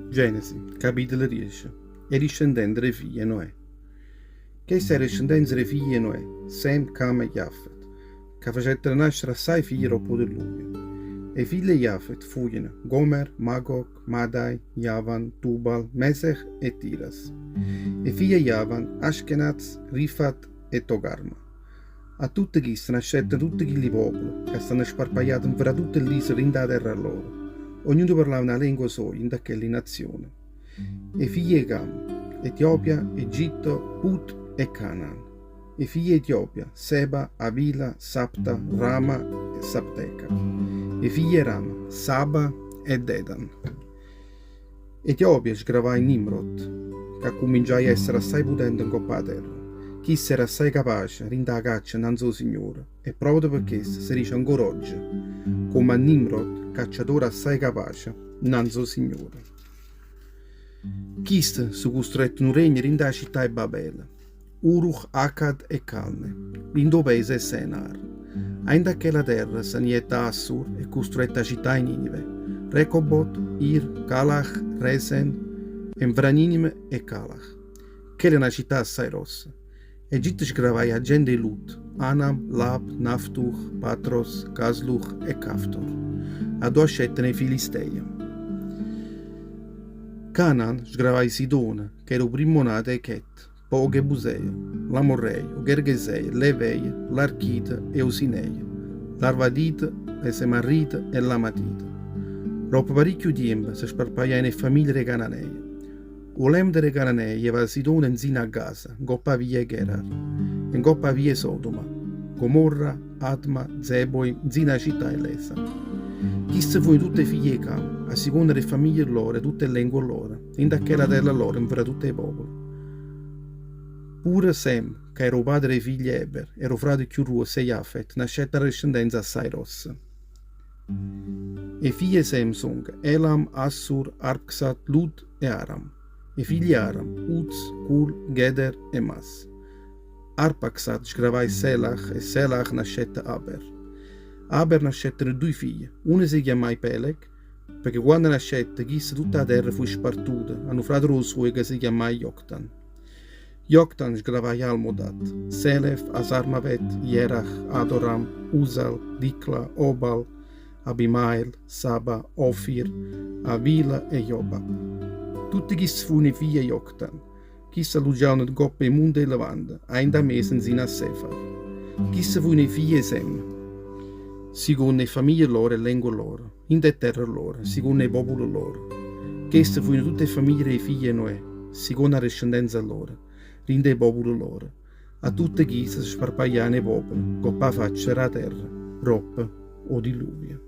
Genesi, capitolo diece 'E discendente d' 'e figlie 'e Noè. Chesta è 'a discendenza d' 'e figlie 'e Noè, Sem, Cam e Jafet, ca facettero nascere assaje figlie doppo 'o delluvio. 'E figlie 'e Jafet fujeno, Gomer, Magog, Madai, Javan, Tubal, Mesech e Tiras. 'E figlie 'e Javan, Ashkenaz, Rifat e Togarma. A tutte chiste nascettero tutte chilli popole, ca stanno sparpagliate nfra tutte ll'isole dint' 'a terra lloro, ognuno parlava na lengua soja dint' a chelle nazione. 'E figlie 'e Cam, Etiopia, Egitto, Put e Canaan. 'E figlie 'e Etiopia, Seba, Avila, Sabta, Rama e Sabteca. 'E figlie 'e Rama, Saba e Dedan. Etiopia sgravaje Nimrod, ca accumminciaje a essere assaje putente ncopp' 'a terra. Chisto era assaje capace dint' 'a caccia nnanz' 'o Signore, e proprio pe chesto se dice ancora ogge, Comme a Nimrod, cacciatore assaje capace nnanz' 'o Signore. Chisto se custruette nu regno dint' 'a città 'e Babele, Uruk, Akkad e Calne, dint' 'o paese 'e Senar. A 'int' a chella terra se ne jette a Assur e custruette 'a città 'e Ninive, Recobot, Ir, Calach, Resen, e nfra Ninive e Calach. Chella è na città assai grossa. Egitto sgravaje 'a gente 'e Lut, Anam, Lab, Naftuh, Patros, Casluh e Caftor, addò ascetteno 'e Filisteje. Canaan sgravaje Sidone, ca era 'o primmo nato 'e Chet. Po' 'o Gebuseje, l'Amorreje, 'o Gergeseje, l'Eveje, l'Archite e 'o Sineje, l'Arvadite, le Semarrite e l'Amatite. Doppo paricchiu tiempo se sparpagliajeno 'e ffamiglie d' 'e Cananeje. O lemte d' 'e Cananeje jeva 'a Sidone nzino a Gaza, ncopp' 'a via 'e Gerar, e ncopp' 'a via 'e Sodoma, Gomorra, Adma, Zeboim, nzino 'a città 'e Lesa. Chiste fujeno tutt' 'e figlie 'e Cam, a siconda d' 'e ffamiglie lloro e tutt' 'e llengue lloro. Dint' a chella terra lloro nfra tutt' 'e popole. Pure Sem, ca era 'o padre d' 'e figlie 'e Eber, era 'o frate cchiù gruosso 'e Jafet, nascette 'a descendenza assaje grossa. 'E figlie 'e Sem song, Elam, Assur, Arpksad, Lud e Aram. 'E figlie 'e Aram, Uz, Cul, Geder e Mas. Arpaksad sgravaje Selach e Selach nascette Aber. A Aber nascettero duje figlie, uno se chiammaje Peleg, Pecché quanno nascette chisto tutta 'a terra fuje spartuta a nu frate d' 'o suojo ca se chiammaje Joktan. Joktan sgravaje Almodad, Selef, Asarmavet, Jerach, Adoram, Uzal, Dikla, Obal, Abimael, Saba, Ofir, Avila e Jobab. Tutte chiste fujeno 'e figlie 'e Joktan. Chiste alluggiavano ncopp' 'e munte 'e Levante, 'a 'int' 'a Mesa nzino a Sefar. Chiste fujeno 'e figlie 'e Sem, siconno 'e ffamiglie lloro e llengue lloro, 'int' 'e tterre lloro, siconno 'e popule lloro. Cheste fujeno tutte 'e ffamiglie d' 'e figlie 'e Noè, siconno 'a descendenza lloro, dint' 'e popule lloro. A tutte chiste se sparpagliajeno 'e popole ncopp' 'a faccia d' 'a terra, doppo 'o dilluvio.